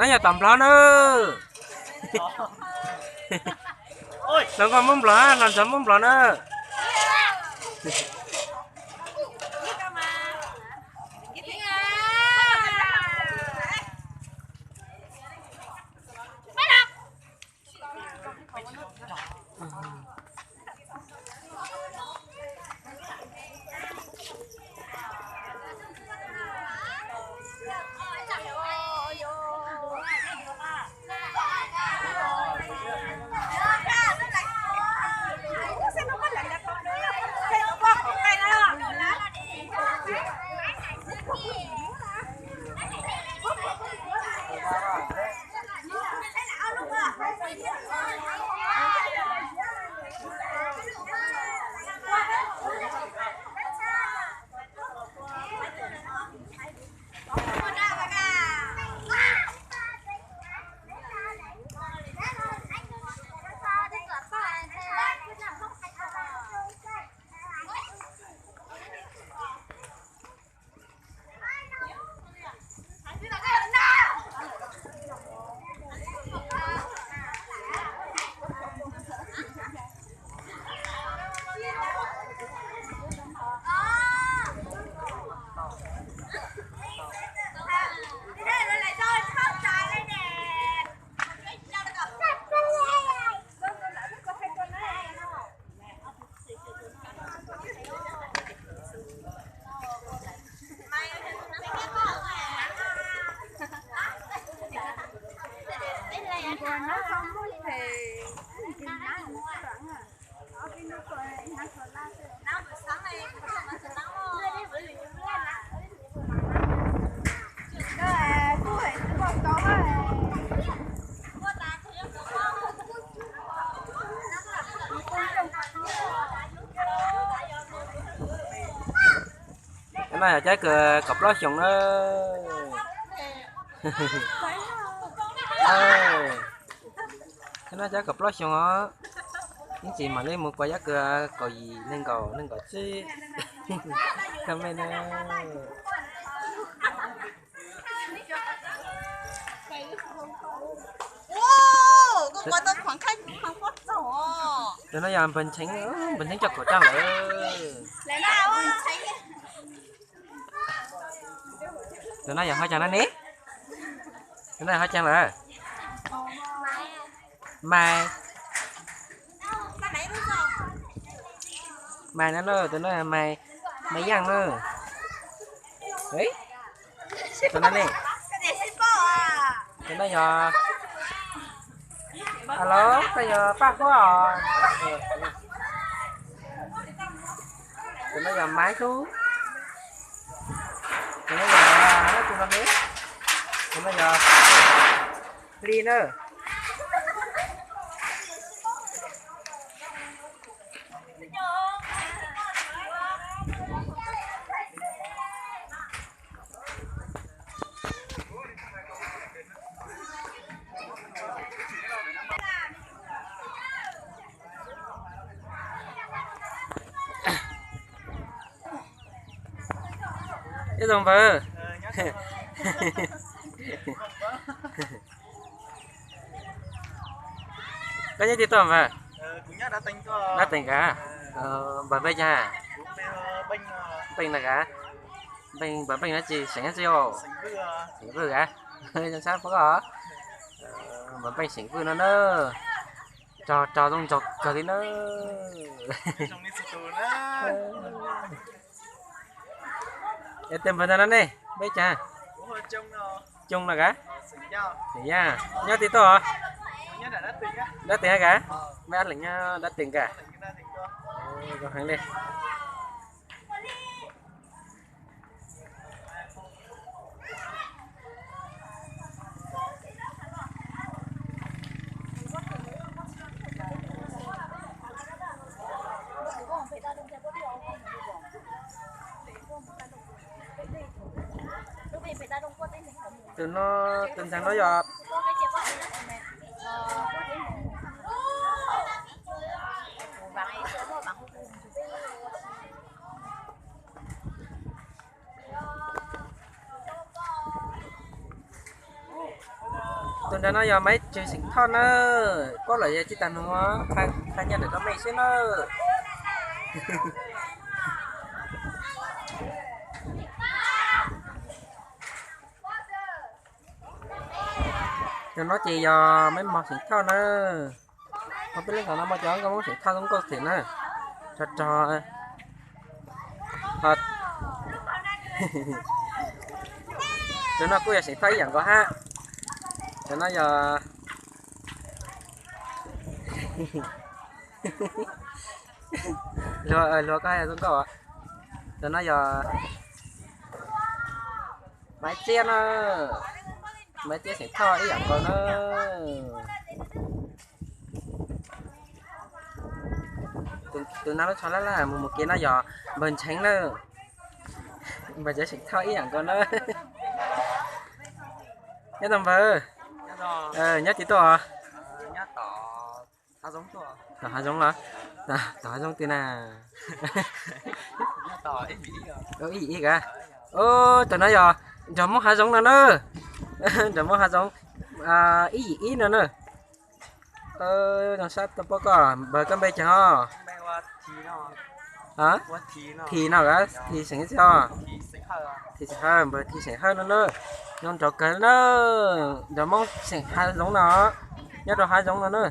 No yog tom Nplog na. Hluas nkauj Hmoob Nplog, hluas nraug Hmoob Nplog na. Cov no yog cov kws kaum plaub xyoos na. Cov no cov kaum plaub xyoos os. Ib tsam mam li mus pom cov kws kaum yim, nees nkaum, nees nkaum tsib. Koj me na. Tus no yog npawg Ncheeb, npawg Ncheeb coj kaum raj lawm. Tus no yog hov caag no ne? Tus no yog hov caag lawm? Mai. Mai no na, tus no yog Mai, Mai Yaaj na. Tus no ne? Tus no yog, alo, koj yog Paj Huab os? Tus no yog Maiv Tub. Tus no yog, tus no ne? Tus no yog Hli na. Ib tug npawg. Koj nyob twg tuaj npawg? Dab Teeg kawg. Npawg Npeej cas? Npeej na kawg. Npeej, npawg Npeej no tsis xeem dab tsi os? Xeem Vwj kawg. Zoo sab puab os. Npawg Npeej xeem Vwj no na. Rog, rog zoo ntsoog kawg li na. Es tus npawg ntawd no ne, npe cas? Coo no kawg. Xeem Yaj. Nyob twg tuaj os? Dab Teeg kawg. Mej ab leeg nyob Dab Teeg kawg. Zoo heev li. Tus no, tus ntxhais no yog Nram no yog Maiv Tswv Xeem Thoj na, paub lawm yog tsis tas nug, qha nyiaj ntawm rau mej xwb na. Cov no ces yog Maiv Mos Xeem Thoj na. Ho peb lub zos no muaj cov nkauj Hmoob Xeem Thoj zoo nkauj thiab na. Rog rog. Cov no kuj yog Xeem Thoj ib yam nkaus hab. Cov no yog, luag, luag koj hais zoo nkauj. Cov no yog Maiv Txiab na, Maiv Txiab Xeem Thoj ib yam nkaus na. Tus no lub tsho laj laj mus mus kev no yog npawg Ntsheev na, npawg Ntsheev Xeem Thoj ib yam nkaus na. Nyob tau npawg, nyob tsis tuaj os? Tom hav zoov los? Tom hav zoov twg na? Ib yim ib ka. Ub, tam no yog nrog Moob hav zoov no na. Nrog Moob hav zoov ib yim ib no na. Zoo sab tau paub koj, npawg koj npe caag os? Thi no, Thi xeem tsi os? Thi Xeem Hawj, npawg Thi Xeem Hawj no na. Nyob nrog kawg na, nrog Moob xeem hav zoov no, nyob rau hav zoov no na.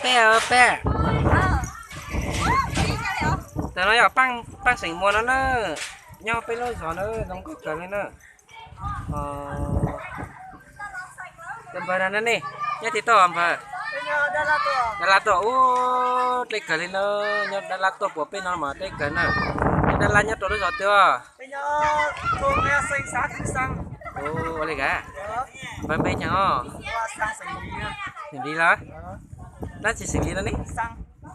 Peb, peb, tam no yog Paaj Xeem Muas no na, nyob peb lub zos na, zoo nkauj kawg li na. Npawg no ne, nyob twg tuaj npawg? Dab Lab tuaj ub, deb kawg li na, nyob Dab Lab tuaj puas peb no mas deb kawg na. Nyob Dab Lab nyob rau lub zos twg os? Ua li ka, npawg npe caag os? Xeem Lis los? Dab tsi Xeem Lis no ne?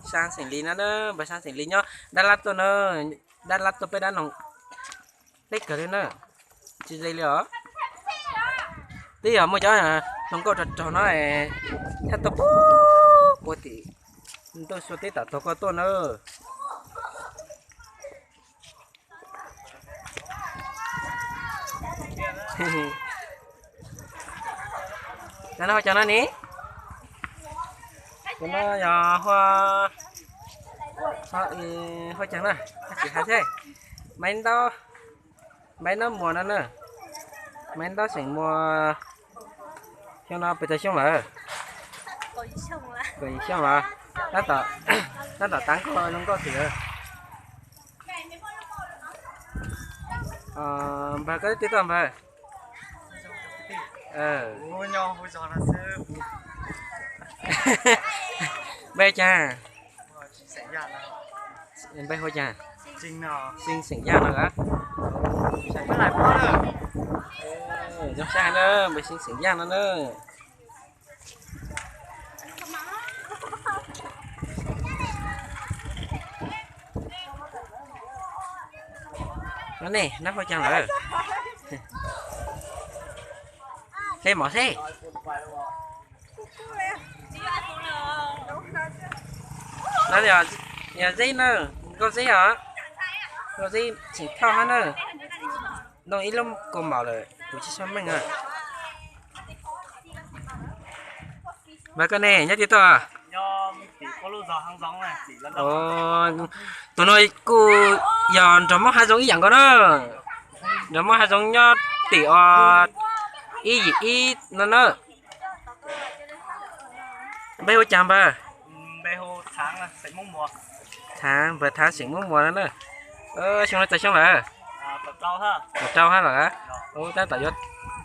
Xaa Xeem Lis no na, npawg Xaa Xeem Lis nyob Dab Lab tuaj na, Dab Lab tuaj peb dab noog deb kawg li na, tsis ze li os. Twb yog muaj cov hluas nkauj rog rog no thiaj tuaj puag tim ntuj sua teb tom tog koj tuaj na. Cov no hu caag no ne? Cov no yog hu, hu caag na, tsis hais thiab. Maiv Ntaub, Maiv Ntaub Muas no na, Maiv Ntaub Xeem Muas. Xyoo no pes tsawg xyoo lawm? Kaum yim xyoo los? Tab tom tav nkauj zoo nkauj xwb. Npawg koj twb tuaj npawg? Npawg caag? Npawg hu caag? Xeeb Xeem Yaj no a? Zoo sab na, npawg Xeeb Xeem Yaj no na. No ne, nab hu caag lawm? Hle mov seb. No yog zeb na, nkauj zeb os, nkauj zeb Xeem Thoj hab na. Ntoo ib lub kaus mom lawm kuv tsis xav meej na. Npawg koj ne, nyob twg tuaj? Tus no kuj yog nrog Moob hav zoov ib yam nkaus na. Nrog Moob hav zoov nyob tim os, ib yim ib no na. Npe hu caag npawg? Thaav, npawg Thaav Xeem Moob Muas no na. Xyoo no txog xyoo lawm? Kaum rau hab los? Tab tom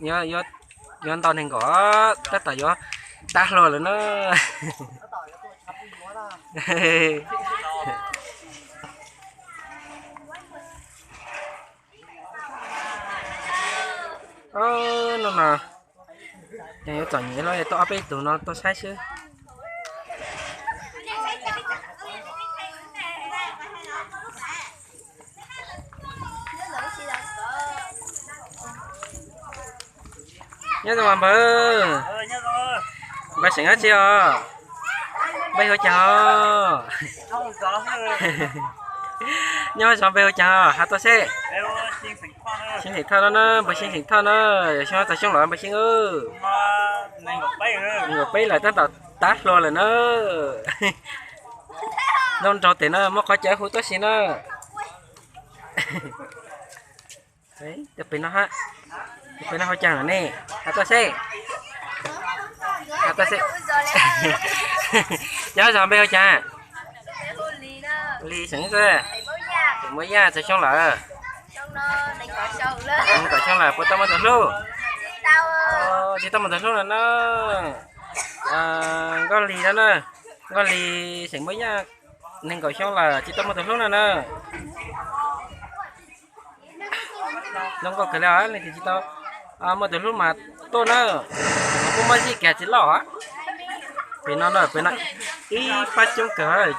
yuav ntau neeg nkaus, tab tom yuav tag hluas lawm na. No no, yuav txom nyem los tuaj ob peb tug no tuaj saib xwb. Nyob zoo npawg. Npawg xeem dab tsi os? Npawg hu cas os? Nyob zov npawg hu cas os? Has tuaj seb. Xeem Thoj no na, npawg Xeeb Xeem Thoj na. Xyoo txog xyoo lawm npawg Xeeb? Nees nkaum peb lawm, tab tom tav hluas lawm na. Nyob nraud tes na, muaj qhov chaw hu tuaj si na. Tus pem no, tus pem no hu cas ne? Has tuaj seb. Has tuaj seb. Nyob zov npawg hu cas? Lis xeem, Muaj Yaj, txog xyoo lawm? Nees nkaum xyoo lawm, puas tau muaj tus hlub? Tsis tau muaj tus hlub no na. Nkauj Lis no na, Nkauj Lis xeem Muaj Yaj, nees nkaum xyoo lawm tsis tau muaj tus hlub no na. Zoo nkauj kawg li os, leej twg tsis tau muaj tus hlub mas tuaj na, kuj muaj zij kiag tsis loj. Pem no na, pem no ib pab coob kawg.